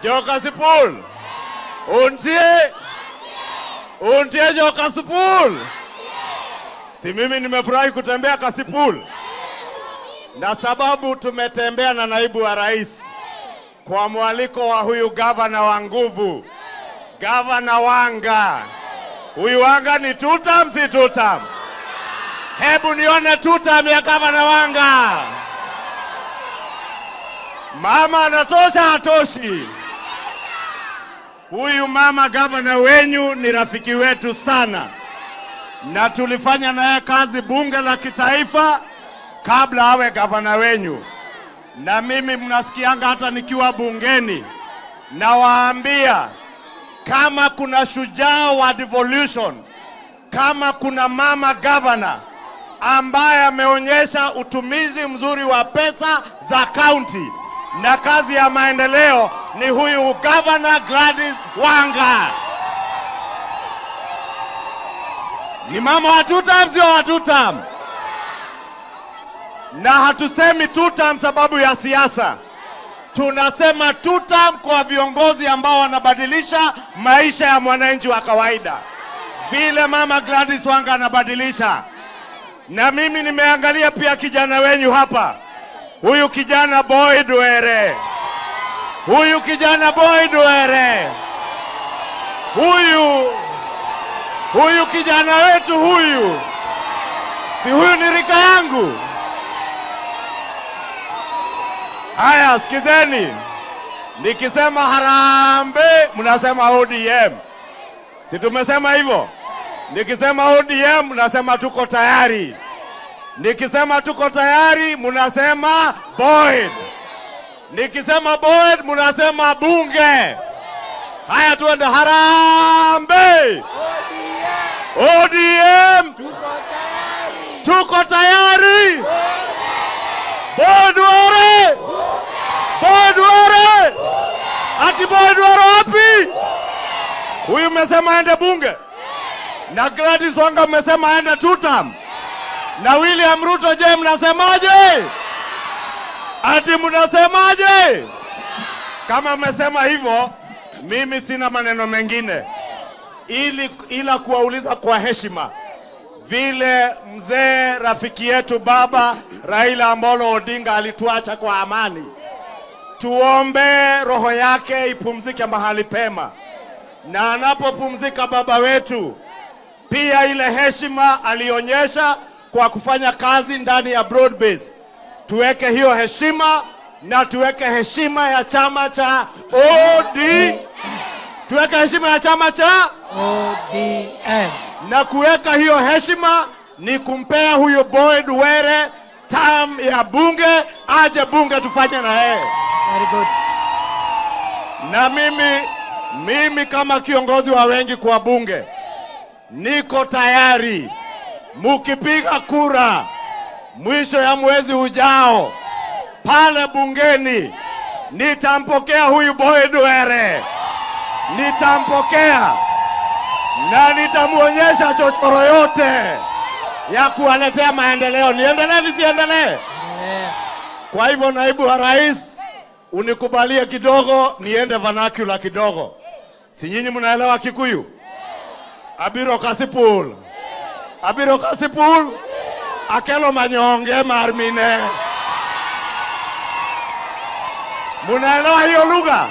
Jo Kasipul. Untie. Untie Jo Kasipul. Si mimi nimefurahi kutembea Kasipul. Na sababu tumetembea na naibu wa rais kwa mwaliko wa huyu gavana wa nguvu, Gavana Wanga. Huyu Wanga ni two term, si two term? Hebu nione two term ya Gavana Wanga. Mama anatosha, hatoshi? Huyu mama gavana wenyu ni rafiki wetu sana, na tulifanya naye kazi bunge la kitaifa kabla awe gavana wenyu. Na mimi mnasikianga hata nikiwa bungeni nawaambia, kama kuna shujaa wa devolution, kama kuna mama gavana ambaye ameonyesha utumizi mzuri wa pesa za county na kazi ya maendeleo, ni huyu Governor Gladys Wanga. Ni mama wa two term, sio wa two term? Na hatusemi two term sababu ya siasa. Tunasema two term kwa viongozi ambao wanabadilisha maisha ya mwananchi wa kawaida, vile mama Gladys Wanga anabadilisha. Na mimi nimeangalia pia kijana wenyu hapa, huyu kijana Boyd Were. Huyu kijana Boyd Were. Huyu kijana wetu huyu. Si huyu ni rika yangu? Haya, sikizeni. Nikisema harambee mnasema ODM. Si tumesema hivyo? Nikisema ODM mnasema tuko tayari. Nikisema tuko tayari mnasema Boyd. Nikisema Boyd mnasema bunge. Haya, tuende harambee. ODM. Tuko tayari. Boyd Were. Boyd Were. Ati Boyd Were wapi? Huyu mmesema aende bunge. Na Gladys Wanga mmesema aende two term. Na William Ruto je, mnasemaje? Ati mnasemaje? Kama mmesema hivyo, mimi sina maneno mengine ila kuwauliza kwa heshima, vile mzee rafiki yetu baba Raila Amolo Odinga alituacha kwa amani, tuombe roho yake ipumzike mahali pema. Na anapopumzika baba wetu, pia ile heshima alionyesha kwa kufanya kazi ndani ya broad base, tuweke hiyo heshima, na tuweke heshima ya chama cha OD, tuweke heshima ya chama cha ODM. Na kuweka hiyo heshima ni kumpea huyo Boyd Were term ya bunge, aje bunge tufanye na yeye. Very good. Na mimi kama kiongozi wa wengi kwa bunge niko tayari. Mukipiga kura mwisho ya mwezi ujao pale bungeni, nitampokea huyu Boyd Were. Nitampokea na nitamuonyesha chochoro yote ya kuwaletea maendeleo. Niendelee nisiendelee? Kwa hivyo naibu wa rais, unikubalie kidogo niende vernacular kidogo. Si nyinyi mnaelewa Kikuyu? Abiro Kasipul. Abiro Kasipul. Akelo manyonge marmine. Munaelewa hiyo lugha?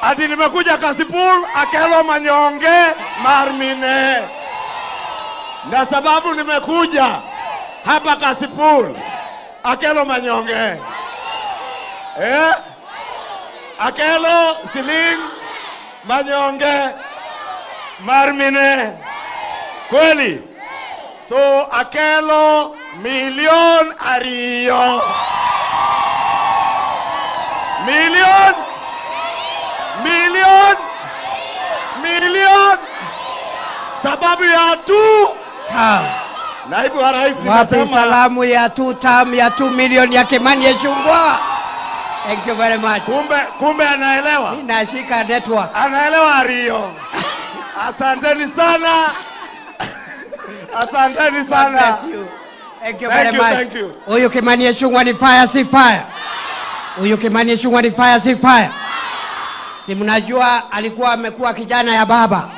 Ati nimekuja Kasipul, akelo manyonge marmine. Na sababu nimekuja hapa Kasipul, akelo manyonge. Akelo siling manyonge marmine. Kweli? So akelo milion ariyo. Milion. Milion. Milion. Sababu ya tu term. Naibu wa rais nimesema wapi salamu ya 2 term ya 2 million ya Kimani Ichung'wah. Thank you very much. Kumbe anaelewa. Ninashika network. Anaelewa Rio. Asanteni sana. Asanteni sana. God bless you. Thank you very much. Thank you. Huyu Kimani Ichung'wah ni fire si fire. Huyu Kimani Ichung'wah ni fire si fire. Si mnajua alikuwa amekuwa kijana ya baba.